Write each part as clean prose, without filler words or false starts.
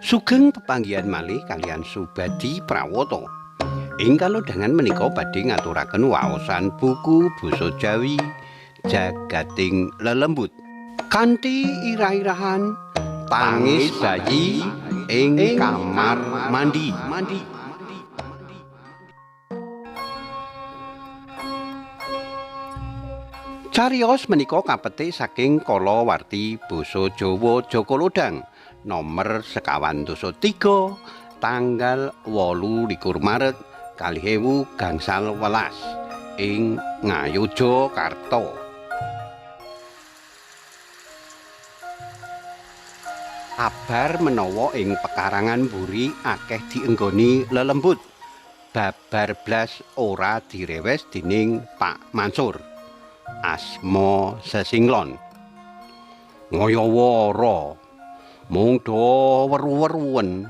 Sugeng pepanggihan malih kaliyan Subadi Prawoto. Ing kalodhangan menika badhe ngaturaken waosan buku basa Jawi Jagating Lelembut kanthi irah-irahan tangis bayi ing kamar mandi. Cariyos menika kapetik saking kalawarti basa Jawa Jaka Lodhang nomor 53 tanggal 28 Maret 2011 ing Ngayogyakarta. Kabar menawa ing pekarangan mburi akeh dienggoni lelembut, babar blas ora direwes dening Pak Mansur. Asma sesinglon. Ngayawara mung do weru-weruwen.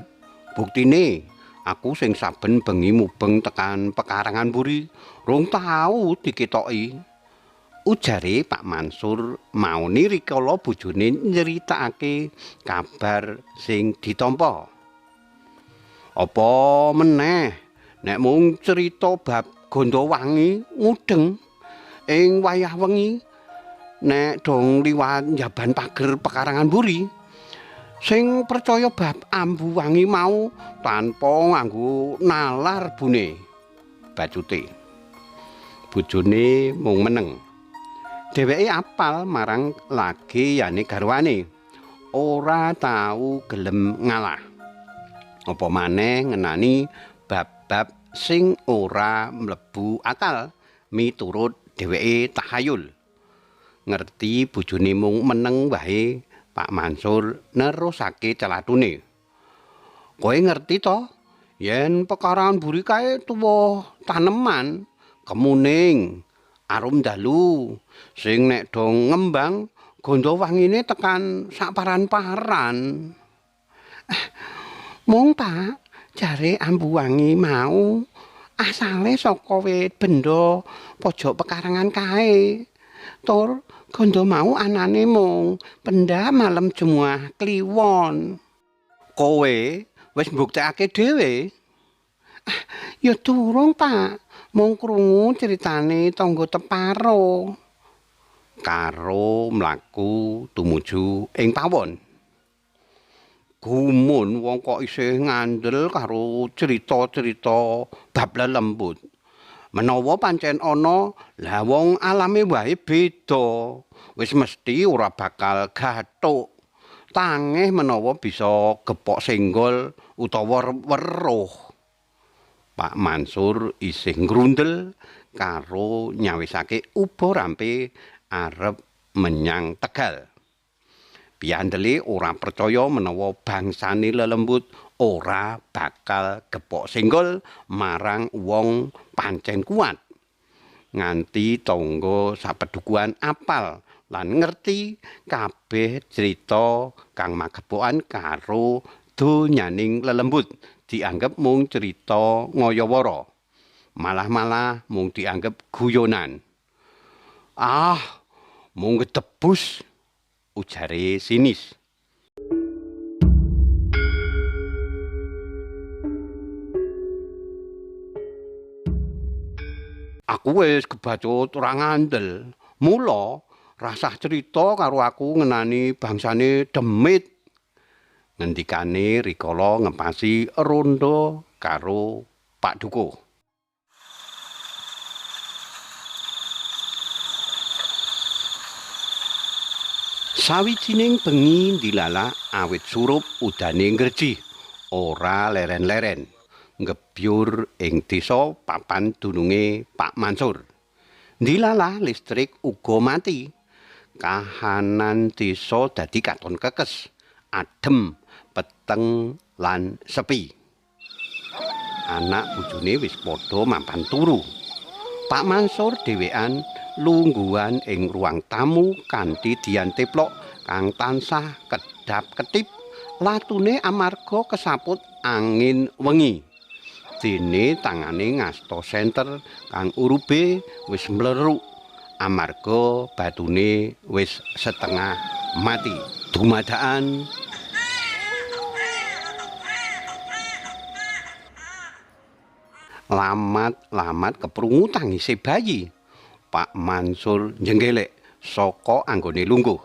Buktine aku sing saben bengi mubeng tekan pekarangan mburi rung tau diketoki. Ujare Pak Mansur mauni rikala bojone nyritakake kabar sing ditampa. Apa meneh nek mung crita bab Gondowangi ngudeng ing wayah wengi nek dong liwat njaban pager pekarangan mburi, sing percaya bab ambu wangi mau tanpa nganggo nalar bune bacute. Bojone mung meneng. Dheweke apal marang lage yane garwane, ora tau gelem ngalah. Apa maneh ngenani bab-bab sing ora mlebu akal miturut dheweke tahayul. Ngerti bojone mung meneng wae, Pak Mansur nerusake celatune. Kowe ngerti to yen pekarangan mburi kae tuwa taneman kemuning, arum dalu, sing nek do ngembang gondo wangine tekan saparan-paran. Mung Pak, jare ambu wangi mau asale saka wit benda pojok pekarangan kae. Tur gondo mau anane mung pendak malem Jemuah Kliwon. Kowe wis mbuktekake dhewe? Ya durung, Pak. Mung krungu critane tangga teparo. Karo mlaku tumuju ing pawon. Gumun wong kok isih ngandel karo crita-crita bab lelembut. Menawa pancen ana, lah wong alame wae beda. Wis mesti ora bakal gathuk. Tangeh menawa bisa gepok senggol utawa weruh. Pak Mansur isih ngrundel karo nyawisake uba rampe arep menyang Tegal. Piyandele ora percaya menawa bangsane lelembut ora bakal gepok senggol marang wong pancen kuat. Nganti tangga sapedukuhan apal lan ngerti kabeh crita kang magepokan karo donyaning lelembut dianggep mung crita ngayawara. Malah-malah mung dianggep guyonan. Ah, mung ketebus, ujare sinis. Aku wis kebacut ora ngandel. Mula rasah crita karo aku ngenani bangsane demit. Ngendikane rikala ngepasi rondo karo Pak Dukuh. Sawijining bengi ndilalah awit surup udane ngreji, ora leren-leren, ngebyur ing desa papan dununge Pak Mansur. Ndilalah listrik uga mati. Kahanan desa dadi katon kekes, adem, peteng lan sepi. Anak bojone wis padha mapan turu. Pak Mansur dhewean lungguhan ing ruang tamu kanthi dian teplok kang tansah kedhap-kedhip latune amarga kesaput angin wengi. Dene tangane ngasta senter kang urube wis mleruk amarga batune wis setengah mati. Dumadaan Lamat-lamat keprungu tangise bayi. Pak Mansur njenggelek saka anggone lungguh.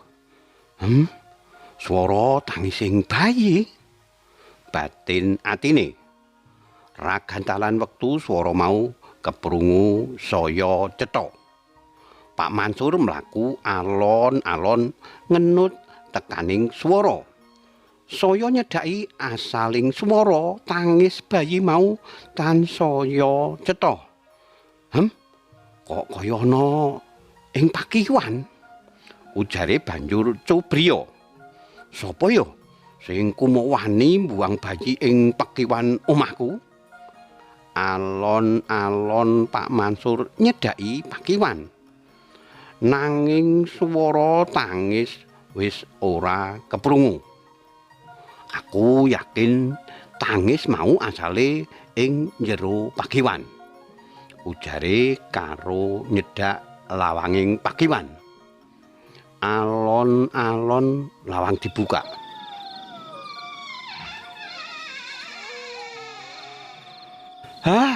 Swara tangising bayi. Batin atine. Ragantalan wektu swara mau keprungu saya cetha. Pak Mansur mlaku alon-alon ngenut tekaning swara. Saya nyedhaki asaling swara tangis bayi mau tansaya cetha. Kok kaya ana ing pakiwan? Ujare banjur cubriya. Sapa ya sing kumawani mbuang bayi ing pakiwan omahku? Alon-alon Pak Mansur nyedhaki pakiwan. Nanging swara tangis wis ora keprungu. Aku yakin tangis mau asale ing jero pakiwan. Ujare karo nyedhak lawanging pakiwan. Alon-alon lawang dibuka. Hah?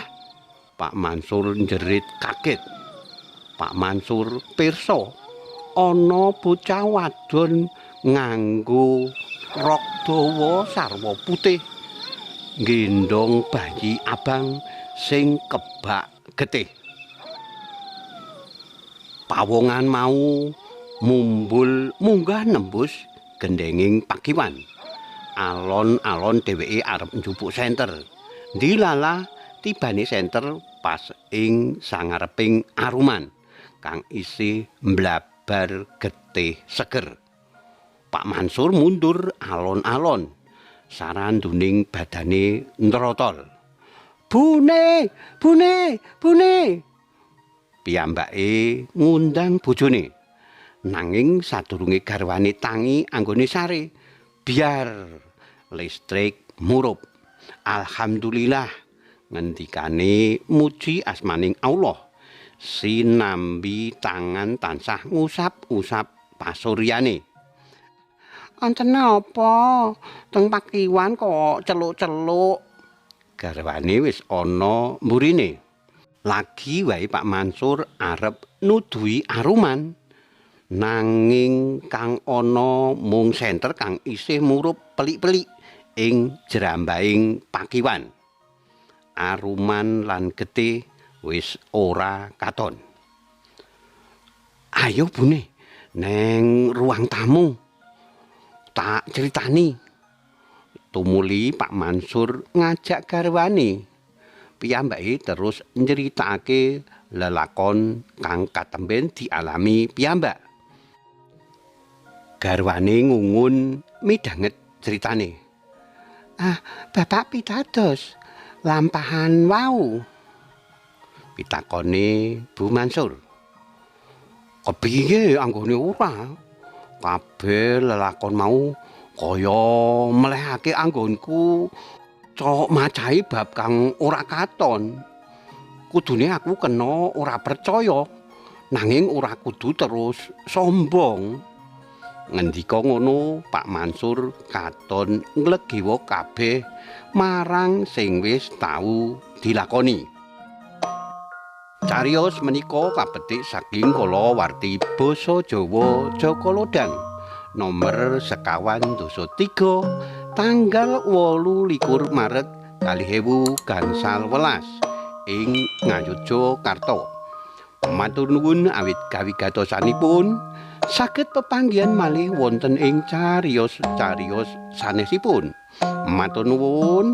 Pak Mansur njerit kaget. Pak Mansur pirsa ana bocah wadon nganggo rok dawa sarwa putih nggendhong bayi abang sing kebak getih. Pawongan mau mumbul munggah nembus gendhenging pakiwan. Alon-alon dheweke arep njupuk senter. Ndilalah tibane senter pas ing sangareping aruman kang isih mblabar getih seger. Pak Mansur mundur alon-alon, saranduning badane nrotol. Bune, bune, bune. Piyambake ngundang bojone. Nanging sadurunge garwane tangi anggone sare, biar listrik murup. Alhamdulillah, ngendikane muji asmaning Allah. Sinambi tangan tansah ngusap-usap pasuryane. Wonten napa? Teng pakiwan kok celuk-celuk. Garwane wis ana mburine. Lagi wae Pak Mansur arep nuduhi aruman. Nanging kang ana mung senter kang isih murup pelik-pelik ing jerambahing pakiwan. Aruman lan getih wis ora katon. Ayo bune, neng ruang tamu. Tak critani. Tumuli Pak Mansur ngajak garwane. Piyambake terus nyritakake lelakon kang katemben dialami piyambak. Garwane ngungun midhanget critane. Ah, bapak pitados lampahan wau. Pitakone Bu Mansur. Kepiye anggone ora? Kabeh lelakon mau kaya melehake anggonku cok macahi bab kang ora katon. Kudune aku kena ora percaya, nanging ora kudu terus sombong. Ngendika ngono, Pak Mansur katon nglegiwa kabeh marang sing wis tau dilakoni. Cariyos menika kapetik saking kalawarti Basa Jawa Jaka Lodhang nomor 23 tanggal 28 Maret 2011 ing Ngayogyakarta. Matur nuwun awit kawigatosanipun saged pepanggihan malih wonten ing cariyos-cariyos sanesipun. Matur nuwun,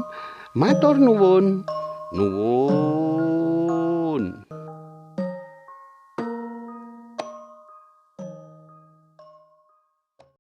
matur nuwun, nuwun.